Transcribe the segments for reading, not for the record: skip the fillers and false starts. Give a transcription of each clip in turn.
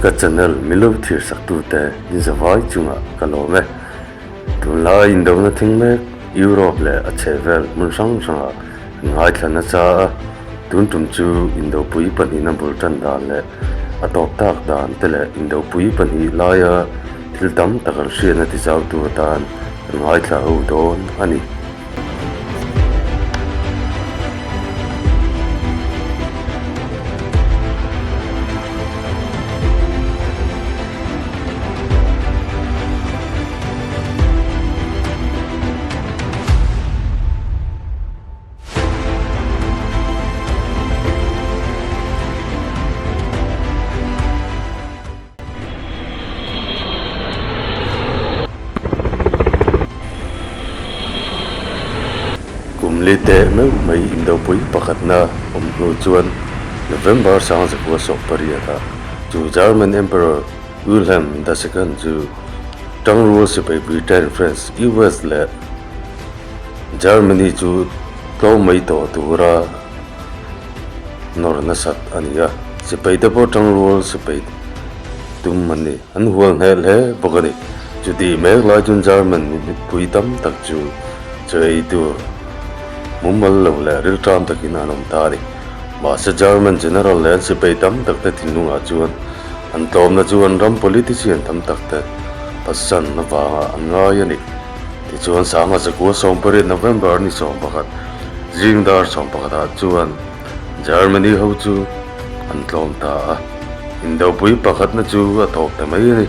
Ka channel milo thir saktute in zavai chungah ka lawm e. Tunlai indona thing mek Europe leh a chhehvel hmun hrang hrangah kan ngaithla nasa a, tun tum chu indopui pahnihna bul tan dan leh a tawp tak dan te leh indopui pahnih laia thil tam tak an hriatna tizautu atan kan ngaithla ho dawn a ni. Kum li teh meuh mai indopui pakhatna awm hnu chuan November sangzakua sawmpariatah chu German Emperor Wilhelm the Second chu Tangrual sipai Britain, France, US leh Germany chu tlawm mai tawh tura nawr nasat a ni a, sipai te pawh tangrual sipai tum an ni. An hual hneh hle bawk a ni. Chutih mek lai chuan German mipui tam tak chu chaw ei tur mumal lo leh rilṭam takin an awm ta a ni. Mahse German general leh an sipai tam tak te thinlungah chuan an tlawmna chu an ram politician tam tak te pasan avanga an ngai a ni. Tichuan Sangha zakua 18 November ni 11 zing dar 11 ah chuan Germany ho chu an tlawm ta a, indopui pakhatna chu a tawp ta mai a ni.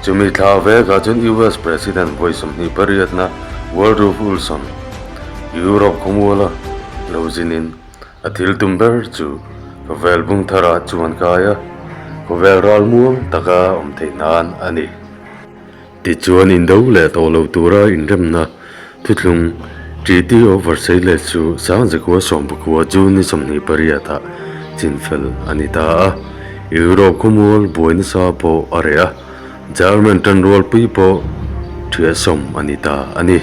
Chumi thla vekah chuan US President vawi 28na Woodrow Wilson Europe khawmuala lo zinin a thil tum ber chu khawvel bung tharah chuan kai a, khawvel ral muang taka awm theih nan a ni. Tichuan indo leh tawh lo tura inremna thuthlung Treaty of Versailles chu Sangzakua sawmpakua June ni 28 ah chinfel a ni ta a. Europe khawmual buai nasa pawh a reh a, German tanrualpui pawh thiahsawm a ni ta a ni.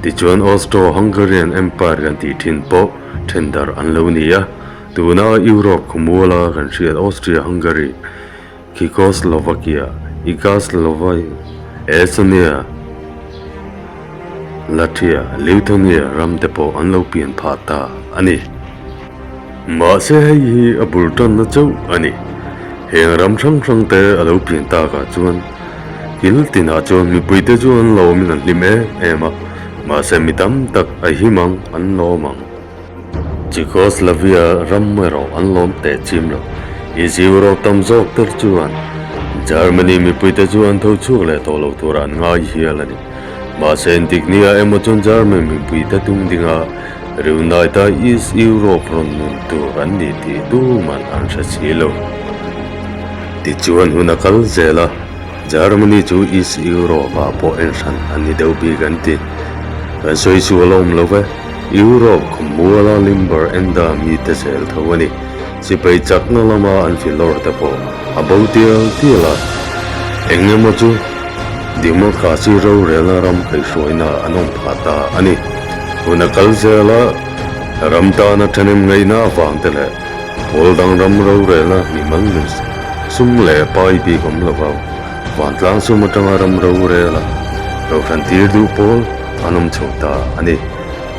Tichuan Austro-Hungarian Empire kan tih thin pawh thendar an lo ni a, tuna Europe khawmuala kan hriat Austria-Hungary, Czechoslovakia, Yugoslavia, Estonia, Latvia, Lithuania ram te pawh an lo pian phah ta a ni. Mahse hei hi a bul tanna chauh a ni. Heng ram hrang hrang te a lo pian takah chuan kil tinah chuan mipuite chu an lawmin an hlim em em a, mahse mi tam tak a him ang an lawm ang. Czechoslavia ram erawh an lawm teh chim lo. East Europe tam zawk ter chuan Germany mipuite chu an tho chhuak leh tawh lo tur an ngai hial a ni. Mahse intiknia emaw chuan German mipuite tung dinga Reunite-a East Europe rawn nun tur an ni tih tuman an hre si lo. Tichuan hun a kal zel a, Germany chu East Europe-ah pawh en hran a ni deuh bik an ti. Kan sawi chu a la awm lo ve. Europe khawmuala Limber enda mite zel tho a ni. Sipai chakna lama an filawr te pawh a bo tial tial a. Eng emaw chu Democracy rorelna ram kaihhruaina an awm phah ta a ni. Hun a kal zel a, ram tana thahnem ngaihna avang te leh pawl dang ram rorelna mimal nun sum leh pai bik awm lova vantlang sum atanga ram rorela rohran tir duh pawl an awm chho ta a ni.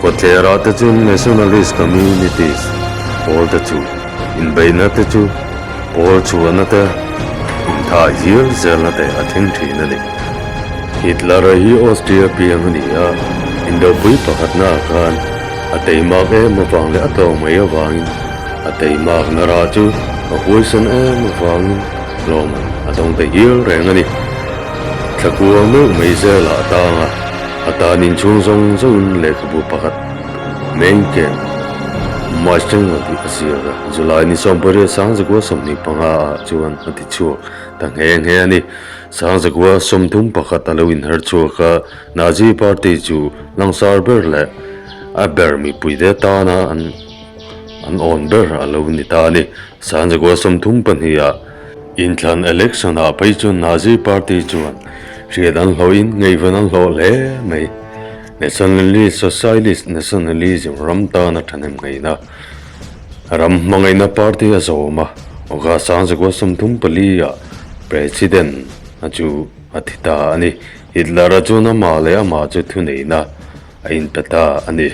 Kawtlerah te chuan Nationalist Communities pawl te chu inbeihna te chu pawl chhuahna te inthah hial zelna te a thleng thin a ni. Hitler-a hi Austria piang a ni a, indopui pakhatna ah khan a teimak em avang leh a tawng mai avangin a teimakna rah chu a huaisan em avangin hlawm a dawng ta hial reng a ni. Thlakua meuh mai zelah a tang a, a tan inchhung zawng zawngin lehkhabu pakhat Mein Kampf, Meisterwerk tih a ziak a, July ni 18 sangzakua 25 ah chuan a ti chhuak ta nghe nghe a ni. Sangzakua 31 a lo inher chhuak a, Nazi Party chu langsar ber leh a ber mipuite tana an an awn ber a lo ni ta a ni. Sangzakua 32 ah Inthlan election ah phei chuan Nazi party chuan hriat an hlawhin ngaihven an hlawh hle mai. Nationalist Socialist Nationalism ram tana thahnem ngaihna ram hmangaihna party a zawm a. August 1934 ah President a chu a thi ta a ni. Hitler-a chuan amah leh amah chu thuneihna a inpe ta a ni.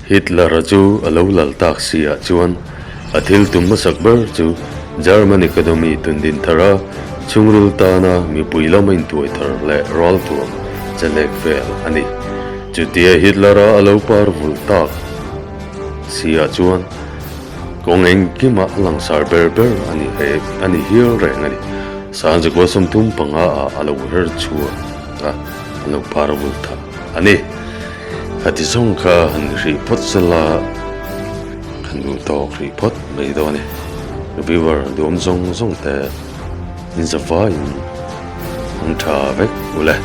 Hitler-a chu a lo lal tak si ah chuan a thil tum hmasak ber chu German economy tundin thar a, chhungril tana mipui lama intuai thar leh ralthuam che lek vel a ni. Chutia Hitler-a a lo par vulh tak si ah chuan kawng engkimah a langsar ber ber a ni he a ni hial reng a ni. Sangzakua 35 ah a lo her chhuak a, a lo par vulh ta a ni. Khati zawng kha han hrih phawt sela kan duh tawk hrih phawt mai dawn e. Viewer duam zawng zawng te in zavaiin an tha vek ule.